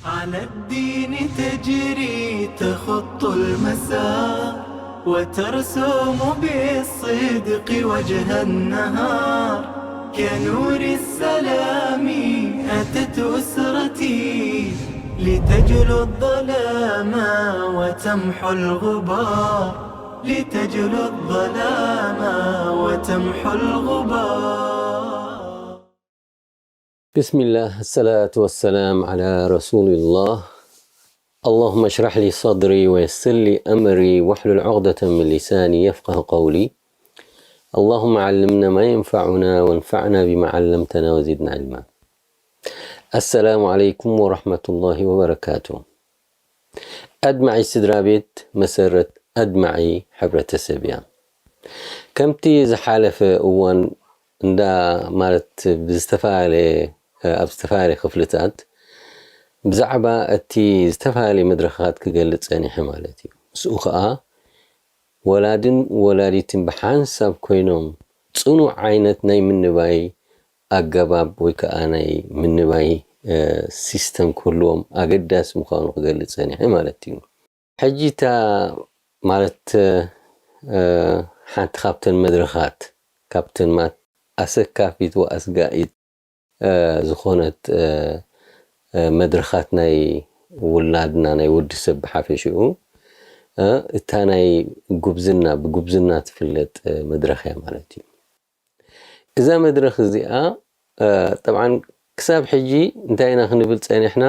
على الدين تجري تخط المسار، وترسم بالصدق وجه النهار. كنور السلام أتت أسرتي، لتجلو الظلام وتمحو الغبار، لتجلو الظلام وتمحو الغبار. بسم الله، الصلاة والسلام على رسول الله. اللهم اشرح لي صدري ويسر لي أمري واحلل عقدة من لساني يفقه قولي. اللهم علمنا ما ينفعنا وانفعنا بما علمتنا وزدنا علما. السلام عليكم ورحمة الله وبركاته. ኣድማዒ ስድራ ቤት መሰረት ኣድማዒ ሕብረተሰብ እያ። ከምቲ ዝሓለፈ እዋን እንዳ ማለት ብዝተፈላለየ ኣብ ዝተፈላለየ ክፍልታት ብዛዕባ እቲ ዝተፈላለየ መድረኻት ክገልጽ ጸኒሐ ማለት እዩ። ምስኡ ኸኣ ወላድን ወላዲትን ብሓንሳብ ኮይኖም ጽኑዕ ዓይነት ናይ ምንባይ ኣገባብ ወይ ከዓ ናይ ምንባይ ሲስተም ክህልዎም ኣገዳሲ ምዃኑ ክገልጽ ጸኒሐ ማለት እዩ። ሕጂ እታ ማለት ሓንቲ ካብተን መድረኻት ካብተን ማት ኣሰካፊት ወኣስጋኢት ዝኾነት መድረኻት ናይ ውላድና ናይ ወዲ ሰብ ብሓፈሽኡ እታ ናይ ጉብዝና ብጉብዝና ትፍለጥ መድረኽ እያ ማለት እዩ። እዛ መድረኽ እዚኣ ጠብዓን ክሳብ ሕጂ እንታይ ኢና ክንብል ጸኒሕና?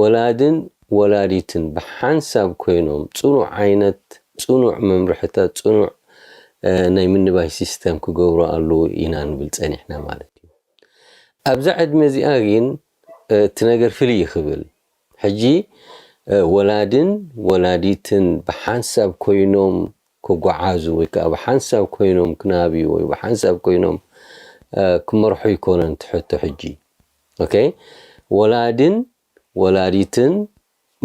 ወላድን ወላዲትን ብሓንሳብ ኮይኖም ጽኑዕ ዓይነት ጽኑዕ መምርሕታት ጽኑዕ ናይ ምንባይ ሲስተም ክገብሩ ኣለዉ ኢና ንብል ጸኒሕና ማለት እዩ። ኣብዛ ዕድመ እዚኣ ግን እቲ ነገር ፍልይ ይኽብል። ሕጂ ወላድን ወላዲትን ብሓንሳብ ኮይኖም ክጓዓዙ ወይ ከዓ ብሓንሳብ ኮይኖም ክናብዩ ወይ ብሓንሳብ ኮይኖም ክመርሑ ይኮነን ትሕቶ ሕጂ። ኦኬ፣ ወላድን ወላዲትን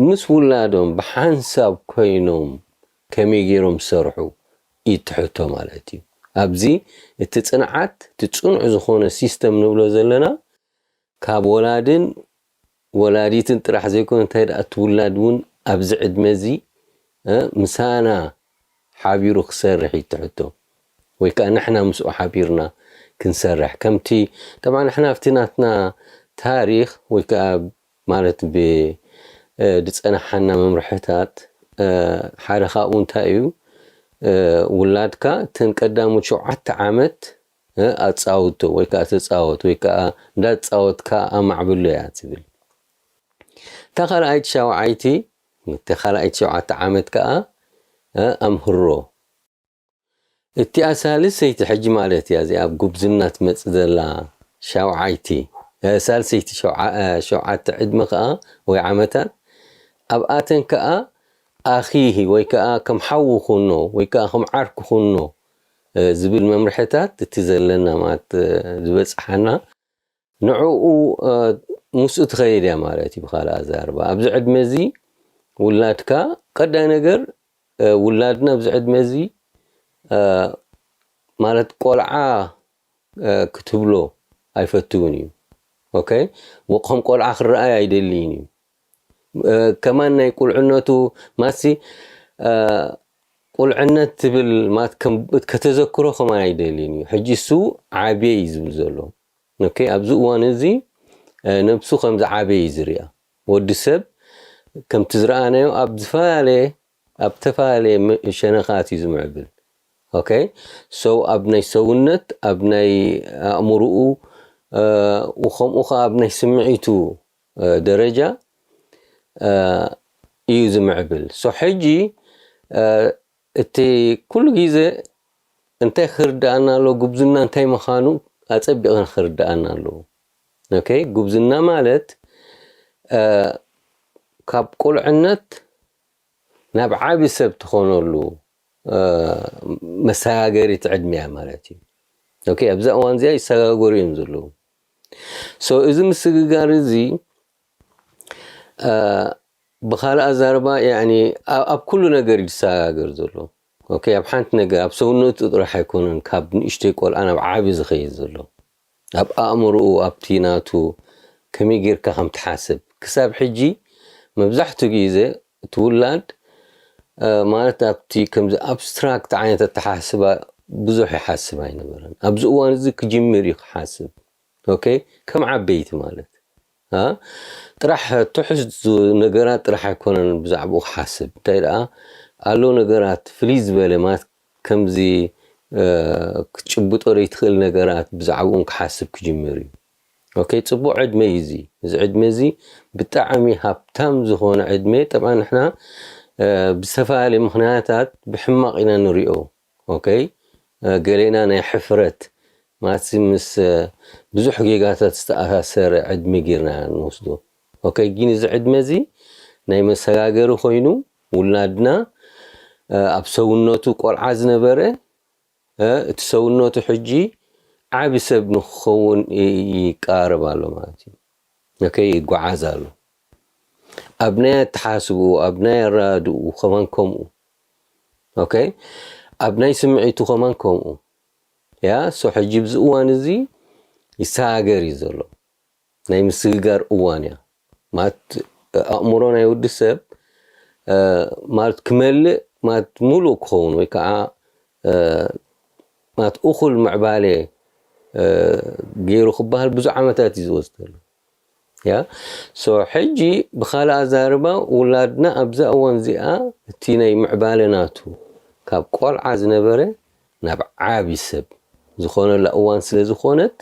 ምስ ውላዶም ብሓንሳብ ኮይኖም ከመይ ገይሮም ዝሰርሑ እዩ ትሕቶ ማለት እዩ። ኣብዚ እቲ ጽንዓት እቲ ጽኑዕ ዝኾነ ሲስተም ንብሎ ዘለና ካብ ወላድን ወላዲትን ጥራሕ ዘይኮነ እንታይ ደኣ እቲ ውላድ እውን ኣብዚ ዕድመ እዚ ምሳና ሓቢሩ ክሰርሕ እዩ ትሕቶ ወይ ከዓ ንሕና ምስኡ ሓቢርና ክንሰርሕ ከምቲ ጠብዓ ንሕና ኣብቲ ናትና ታሪክ ወይ ከዓ ማለት ብዝፀናሓና መምርሕታት ሓደ ካብኡ እንታይ እዩ ውላድካ እተን ቀዳሞት ሸውዓተ ዓመት ኣፃውቶ ወይ ከዓ ተፃወት ወይ ከዓ እንዳፃወትካ ኣማዕብሎ እያ ትብል። እታ ካልኣይቲ ሻውዓይቲ እቲ ካልኣይቲ ሸውዓተ ዓመት ከዓ ኣምህሮ። እቲኣ ሳልሰይቲ ሕጂ ማለት እያ እዚኣ ኣብ ጉብዝና ትመፅእ ዘላ ሻውዓይቲ ሳልሰይቲ ሸውዓተ ዕድመ ከዓ ወይ ዓመታት ኣብኣተን ከዓ ኣኺሂ ወይ ከዓ ከም ሓዉ ኩኖ ወይ ከዓ ከም ዓርኩ ኩኖ ዝብል መምርሕታት እቲ ዘለና ማለት ዝበፅሓና ንዕኡ ምስኡ ትኸይድ እያ ማለት እዩ። ብካልእ ኣዛርባ ኣብዚ ዕድመ እዚ ውላድካ ቀዳይ ነገር ውላድና ኣብዚ ዕድመ እዚ ማለት ቆልዓ ክትብሎ ኣይፈትውን እዩ። ኦኬ፣ ከም ቆልዓ ክረኣይ ኣይደልይን እዩ። ከማን ናይ ቁልዕነቱ ማሲ ቁልዕነት ትብል ማለት ከም ከተዘክሮ ከማን ኣይደልይን እዩ። ሕጂ እሱ ዓብየ እዩ ዝብል ዘሎ። ኦኬ፣ ኣብዚ እዋን እዚ ነብሱ ከም ዝዓበየ እዩ ዝሪኣ። ወዲ ሰብ ከምቲ ዝረኣናዮ ኣብ ዝተፈላለየ ኣብ ዝተፈላለየ ሸነኻት እዩ ዝምዕብል። ኦኬ፣ ሰው ኣብ ናይ ሰውነት ኣብ ናይ ኣእምርኡ ከምኡ ከዓ ኣብ ናይ ስምዒቱ ደረጃ እዩ ዝምዕብል። ሶ ሕጂ እቲ ኩሉ ግዜ እንታይ ክርዳኣና ኣሎ፣ ጉብዝና እንታይ ምዃኑ ኣጸቢቕና ክርዳኣና ኣለዎ። ኦኬ፣ ጉብዝና ማለት ካብ ቁልዕነት ናብ ዓቢ ሰብ ትኾነሉ መሰጋገሪት ዕድመ እያ ማለት እዩ። ኦኬ፣ ኣብዛ እዋን እዚኣ ይሰጋገሩ እዮም ዘለዉ። ሶ እዚ ምስግጋር እዚ ብኻልእ ኣዛርባ ያኒ ኣብ ኩሉ ነገር እዩ ዝሰጋገር ዘሎ። ኦኬ፣ ኣብ ሓንቲ ነገር ኣብ ሰውነቱ ጥራሕ ኣይኮነን ካብ ንእሽተይ ቆልዓ ናብ ዓቢ ዝኸይድ ዘሎ። ኣብ ኣእምርኡ ኣብቲ ናቱ ከመይ ጌርካ ከም ትሓስብ ክሳብ ሕጂ መብዛሕትኡ ግዜ እቲ ውላድ ማለት ኣብቲ ከምዚ ኣብስትራክት ዓይነት ኣተሓስባ ብዙሕ ይሓስብ ኣይነበረን። ኣብዚ እዋን እዚ ክጅምር እዩ ክሓስብ። ኦኬ፣ ከም ዓበይቲ ማለት ጥራሕ ትሕዝ ነገራት ጥራሕ ኣይኮነን ብዛዕባኡ ክሓስብ። እንታይ ደኣ ኣሎ ነገራት ፍልይ ዝበለ ማለት ከምዚ ክትጭብጦ ዘይትኽእል ነገራት ብዛዕባኡን ክሓስብ ክጅምር እዩ። ኦኬ፣ ፅቡቅ ዕድመ እዩ እዚ። እዚ ዕድመ እዚ ብጣዕሚ ሃብታም ዝኾነ ዕድመ። ጠብዓ ንሕና ብዝተፈላለየ ምኽንያታት ብሕማቕ ኢና ንሪኦ። ኦኬ፣ ገሌና ናይ ሕፍረት ማለት ምስ ብዙሕ ጌጋታት ዝተኣሳሰረ ዕድመ ጌርና ንወስዶ። ኦኬ፣ ግን እዚ ዕድመ እዚ ናይ መሰጋገሪ ኮይኑ ውላድና ኣብ ሰውነቱ ቆልዓ ዝነበረ እቲ ሰውነቱ ሕጂ ዓቢ ሰብ ንክኸውን ይቃረብ ኣሎ ማለት እዩ። ኦኬ፣ ይጓዓዝ ኣሎ። ኣብ ናይ ኣተሓስብኡ፣ ኣብ ናይ ኣረዳድኡ ከማን ከምኡ። ኦኬ፣ ኣብ ናይ ስምዒቱ ከማን ከምኡ። ያ ሶ ሕጂ ብዚ እዋን እዚ ይሰጋገር እዩ ዘሎ። ናይ ምስግጋር እዋን እያ ማለት ኣእምሮ ናይ ወዲ ሰብ ማለት ክመልእ ማለት ሙሉእ ክኸውን ወይ ከዓ ማለት እኹል ምዕባለ ገይሩ ክበሃል ብዙ ዓመታት እዩ ዝወስደሉ። ያ ሶ ሕጂ ብካልእ ኣዛርባ ውላድና ኣብዛ እዋን እዚኣ እቲ ናይ ምዕባለ ናቱ ካብ ቆልዓ ዝነበረ ናብ ዓቢ ሰብ ዝኾነላ እዋን ስለ ዝኾነት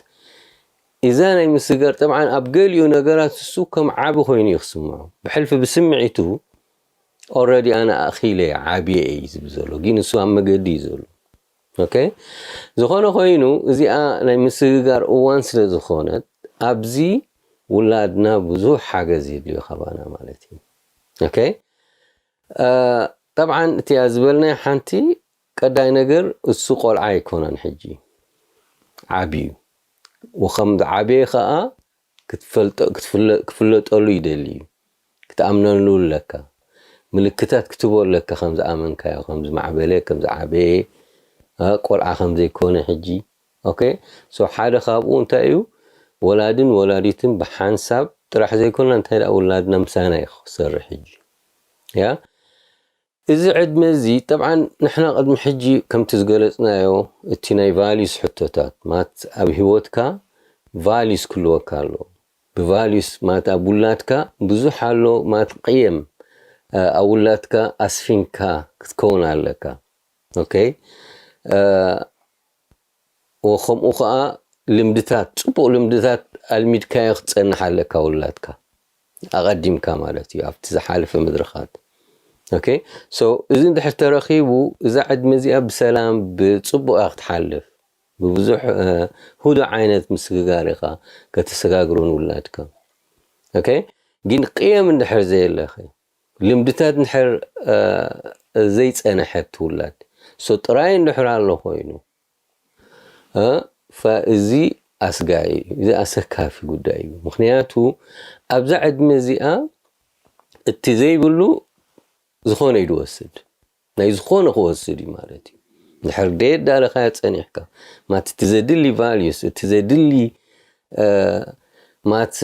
እዛ ናይ ምስጋር ጠብዓን ኣብ ገሊኡ ነገራት እሱ ከም ዓቢ ኮይኑ እዩ ክስምዖ። ብሕልፊ ብስምዒቱ ኦረዲ ኣነ ኣኺለ ዓብየ እዩ ዝብል ዘሎ፣ ግን እሱ ኣብ መገዲ እዩ ዘሎ። ኦኬ፣ ዝኾነ ኮይኑ እዚኣ ናይ ምስግጋር እዋን ስለ ዝኾነት ኣብዚ ውላድና ብዙሕ ሓገዝ የድልዮ ካባና ማለት እዩ። ኦኬ፣ ጠብዓን እቲኣ ዝበልናዮ ሓንቲ ቀዳይ ነገር እሱ ቆልዓ ኣይኮነን፣ ሕጂ ዓብዩ እዩ። ወከም ዓብየ ከዓ ክትፈልጠ- ክትፍለ- ክፍለጠሉ ይደሊ እዩ። ክትኣምነሉ ኣለካ። ምልክታት ክትቦ ኣለካ፣ ከም ዝኣመንካዮ፣ ከም ዝማዕበለ፣ ከም ዝዓበየ እ፣ ቆልዓ ከም ዘይኮነ ሕጂ። ኦኬ፣ ሶ ሓደ ካብኡ እንታይ እዩ? ወላድን ወላዲትን ብሓንሳብ ጥራሕ ዘይኮና እንታይ ደኣ ውላድና ምሳና እዩ ክሰርሕ ሕጂ። ያ እዚ ዕድመ እዚ ጠብዓን ንሕና ቅድሚ ሕጂ ከምቲ ዝገለጽናዮ እቲ ናይ ቫሊዩስ ሕቶታት ማለት ኣብ ህይወትካ ቫሊዩስ ክህልወካ ኣሎ። ብቫሊዩስ ማለት ኣብ ውላድካ ብዙሕ ኣሎ ማለት ቅየም ኣብ ውላድካ ኣስፊንካ ክትከውን ኣለካ። ኦኬ፣ ከምኡ ከዓ ልምድታት፣ ፅቡቅ ልምድታት ኣልሚድካዮ ክትፀንሕ ኣለካ ውላድካ ኣቐዲምካ ማለት እዩ ኣብቲ ዝሓለፈ መድረኻት። ኦኬ፣ ሶ እዚ እንድሕር ተረኺቡ እዛ ዕድመ እዚኣ ብሰላም ብፅቡቅ እያ ክትሓልፍ። ብብዙሕ ህዱእ ዓይነት ምስግጋር ኢኻ ከተሰጋግሮ ንውላድካ። ኦኬ፣ ግን ቅየም እንድሕር ዘየለኸ ልምድታት እንድሕር ዘይፀነሐት ትውላድ ሶ ጥራይ እንድሕር ኣሎ ኮይኑ እዚ ኣስጋኢ እዩ። እዚ ኣሰካፊ ጉዳይ እዩ። ምክንያቱ ኣብዛ ዕድመ እዚኣ እቲ ዘይብሉ ዝኾነ እዩ ዝወስድ። ናይ ዝኾነ ክወስድ እዩ ማለት እዩ። እንድሕር ደየዳለኻዮ ፀኒሕካ ማለት እቲ ዘድሊ ቫልዩስ እቲ ዘድሊ ማለት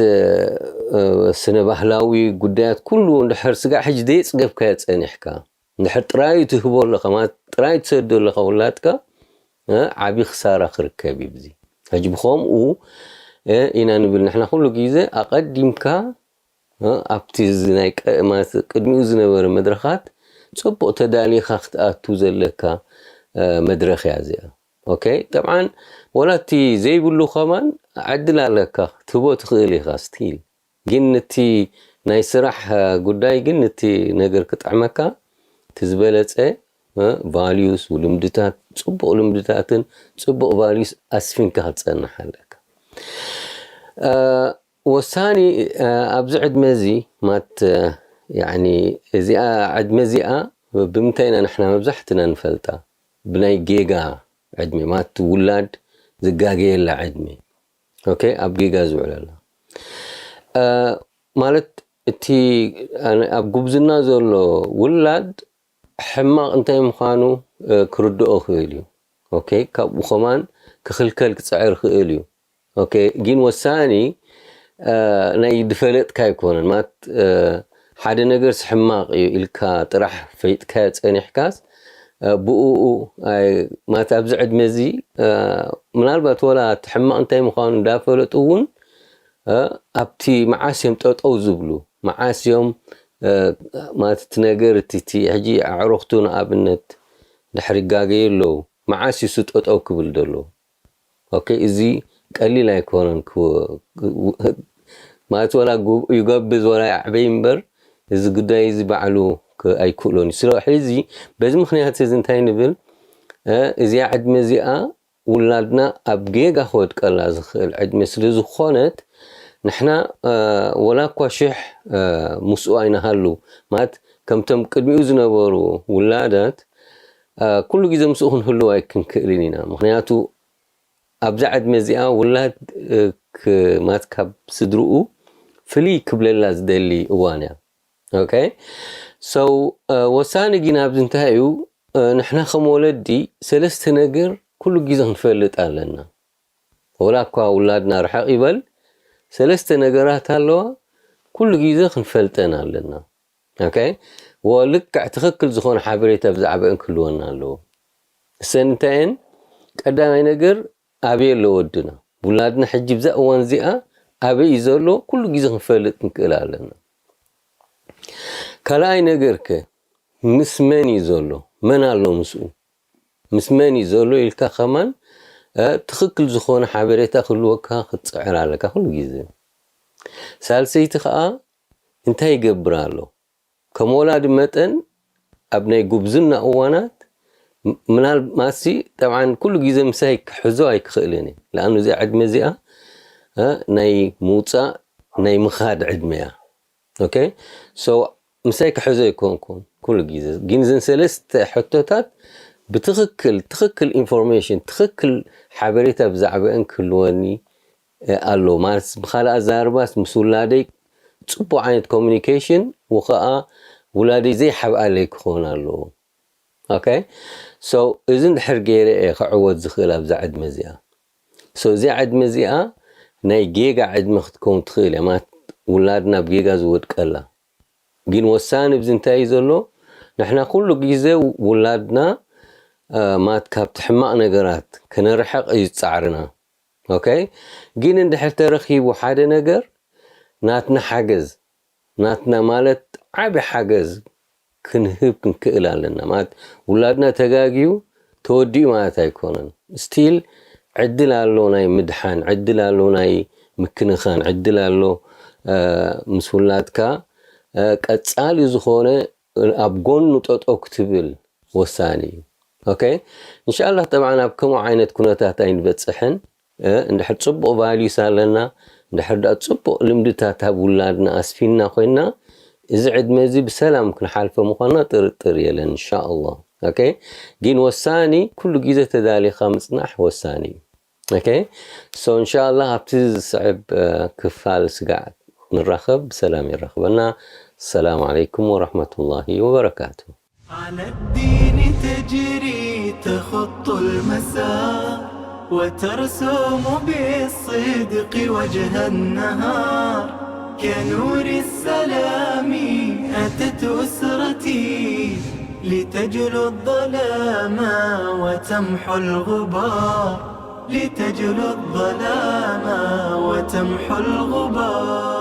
ስነ ባህላዊ ጉዳያት ኩሉ እንድሕር ስጋዕ ሕጂ ደየፅገብካዮ ፀኒሕካ እንድሕር ጥራዩ ትህቦ ኣለኻ ማለት ጥራዩ ትሰዶ ኣለኻ ውላድካ ዓብዪ ክሳራ ክርከብ እዩ። ብዚ ሕጂ ብኸምኡ ኢና ንብል ንሕና ኩሉ ግዜ ኣቐዲምካ ኣብቲ ናይ ቅድሚኡ ዝነበረ መድረኻት ፅቡቕ ተዳሊኻ ክትኣቱ ዘለካ መድረኽ እያ እዚኣ። ኦኬ፣ ጠብዓን ወላ እቲ ዘይብሉ ከማን ዕድል ኣለካ ክትህቦ ትኽእል ኢኻ ስቲል። ግን ነቲ ናይ ስራሕ ጉዳይ ግን ነቲ ነገር ክጥዕመካ እቲ ዝበለፀ ቫልዩስ ልምድታት ፅቡቕ ልምድታትን ፅቡቕ ቫልዩስ ኣስፊንካ ክትፀንሕ ኣለካ። ወሳኒ ኣብዚ ዕድመ እዚ ማት ያኒ እዚኣ ዕድመ እዚኣ ብምንታይ ኢና ንሕና መብዛሕትና ንፈልጣ? ብናይ ጌጋ ዕድመ ማት ውላድ ዝጋገየላ ዕድመ። ኦኬ፣ ኣብ ጌጋ ዝውዕለላ ማለት እቲ ኣብ ጉብዝና ዘሎ ውላድ ሕማቕ እንታይ ምዃኑ ክርድኦ ክእል እዩ። ኦኬ፣ ካብኡ ከማን ክኽልከል ክፅዕር ክእል እዩ። ኦኬ፣ ግን ወሳኒ እ፣ ናይ ድፈለጥካ ኣይኮነን። ማለት፣ እ፣ ሓደ ነገርስ ሕማቕ እዩ ኢልካ ጥራሕ ፈይጥካዮ ጸኒሕካስ፣ እ፣ ብእኡ፣ ኣይ፣ ማለት ኣብዚ ዕድመ እዚ፣ እ፣ ምናልባት ወላ እቲ ሕማቕ እንታይ ምዃኑ እንዳፈለጡ እውን፣ እ፣ ኣብቲ መዓስ እዮም ጠጠው ዝብሉ፣ መዓስ እዮም፣ እ፣ ማለት እቲ ነገር እቲ፣ እቲ ሕጂ ኣዕሩኽቱ ንኣብነት ድሕሪ ይጋገዩ ኣለዉ፣ መዓስ እዩ እሱ ጠጠው ክብል ዘሎ? ኦኬ፣ እዚ ቀሊል ኣይኮነን። ክው-፣ ማለት ወላ ጉ-፣ ይጎብዝ ወላ ይዕበይ እምበር፣ እዚ ጉዳይ እዚ ባዕሉ ክ-፣ ኣይክእሎን እዩ። ስለዚ በዚ ምኽንያት እዚ እንታይ ንብል? እ፣ እዚኣ ዕድመ እዚኣ ውላድና ኣብ ጌጋ ክወድቀላ ዝኽእል ዕድመ ስለ ዝኾነት፣ ንሕና፣ እ፣ ወላ እኳ ሽሕ፣ እ፣ ምስኡ ኣይንሃሉ፣ ማለት ከምቶም ቅድሚኡ ዝነበሩ ውላዳት፣ እ፣ ኩሉ ግዜ ምስኡ ክንህልው ኣይክንክእልን ኢና። ምኽንያቱ ኣብዛ ዕድመ እዚኣ ውላድ፣ እ፣ ክ-፣ ማለት ካብ ስድርኡ ፍልይ ክብለላ ዝደሊ እዋን እያ። ኦኬ? So፣ እ፣ ወሳኒ ግን ኣብዚ እንታይ እዩ? እ፣ ንሕና ከም ወለዲ ሰለስተ ነገር ኩሉ ግዜ ክንፈልጥ ኣለና። ወላ እኳ ውላድና ርሕቕ ይበል፣ ሰለስተ ነገራት ኣለዋ፣ ኩሉ ግዜ ክንፈልጠን ኣለና። ኦኬ? ወ-፣ ልክዕ ትኽክል ዝኾነ ሓበሬታ ብዛዕባአን ክህልወና ኣለዎ። እሰን እንታይ እየን? ቀዳማይ ነገር፣ ኣበይ ኣሎ ወድና? ውላድና ሕጂ ብዛ እዋን እዚኣ ኣበይ እዩ ዘሎ? ኩሉ ግዜ ክንፈልጥ ክንክእል ኣለና። ካልኣይ ነገር ከ፣ ምስ መን እዩ ዘሎ? መን ኣሎ ምስኡ? ምስ መን እዩ ዘሎ ኢልካ ከማን፣ እ፣ ትኽክል ዝኾነ ሓበሬታ ክህልወካ ክትጽዕር ኣለካ ኩሉ ግዜ። ሳልሰይቲ ከኣ እንታይ ይገብር ኣሎ? ከም ወላዲ መጠን ኣብ ናይ ጉብዝና እዋናት ም-፣ ምናልባትሲ፣ ጠብዓን ኩሉ ግዜ ምሳይ ክሕዞ ኣይክኽእልን እየ። ለኣኑ እዚኣ ዕድመ እዚኣ፣ እ፣ ናይ ምውጻእ፣ ናይ ምኻድ ዕድመ እያ። ኦኬ? So፣ ምሳይ ክሕዞ ኣይኮንኩን ኩሉ ግዜ። ግን እዘን ሰለስተ ሕቶታት ብትኽክል፣ ትኽክል ኢንፎርሜሽን፣ ትኽክል ሓበሬታ ብዛዕባአን ክህልወኒ፣ እ፣ ኣሎ። ማለት ብኻልእ ኣዘራርባስ ምስ ውላደይ ጽቡቕ ዓይነት ኮሚኒኬሽን ወኸኣ ውላደይ ዘይሓብኣለይ ክኸውን ኣለዎ። ኦኬ? So፣ እዚ እንድሕር ገይረ እየ ክዕወት ዝኽእል ኣብዛ ዕድመ እዚኣ። So፣ እዚኣ ዕድመ እዚኣ ናይ ጌጋ ዕድመ ክትከውን ትኽእል እያ። ማለት ውላድና ኣብ ጌጋ ዝወድቀላ። ግን ወሳኒ ኣብዚ እንታይ እዩ ዘሎ? ንሕና ኩሉ ግዜ ውላድና፣ እ፣ ማለት ካብቲ ሕማቕ ነገራት ከነርሕቕ እዩ ጻዕርና። ኦኬ? ግን እንድሕር ተረኺቡ ሓደ ነገር ናትና ሓገዝ፣ ናትና ማለት ዓቢ ሓገዝ ክንህብ ክንክእል ኣለና። ማለት ውላድና ተጋግዩ ተወዲኡ ማለት ኣይኮነን። ስቲል ዕድል ኣሎ ናይ ምድሓን፣ ዕድል ኣሎ ናይ ምክንኻን፣ ዕድል ኣሎ፣ እ፣ ምስ ውላድካ፣ እ፣ ቀጻሊ ዝኾነ ኣብ ጎኑ ጠጠው ክትብል ወሳኒ እዩ። ኦኬ? ኢንሻላህ ጠብዓን ኣብ ከምኡ ዓይነት ኩነታት ኣይንበጽሕን። እ፣ እንድሕር ጽቡቕ ቫልዩስ ኣለና፣ እንድሕር ደኣ ጽቡቕ ልምድታት ኣብ ውላድና ኣስፊንና ኮይንና፣ እዚ ዕድመ እዚ ብሰላም ክንሓልፎ ምዃንና ጥርጥር የለን፣ ኢንሻኣላህ። ኦኬ? ግን ወሳኒ፣ ኩሉ ግዜ ተዳሊኻ ምጽናሕ ወሳኒ እዩ። ኦኬ? So፣ ኢንሻኣላህ ኣብቲ ዝስዕብ፣ እ፣ ክፋል ስጋዕ ንራኸብ፣ ብሰላም የራኽበና። ሰላም ዓለይኩም ወረሕመቱላሂ ወበረካቱ። على الدين تجري تخط المسار، وترسم بالصدق وجه النهار. كنور السلام أتت أسرتي، لتجلو الظلام وتمحو الغبار، لتجلو الظلام وتمحو الغبار.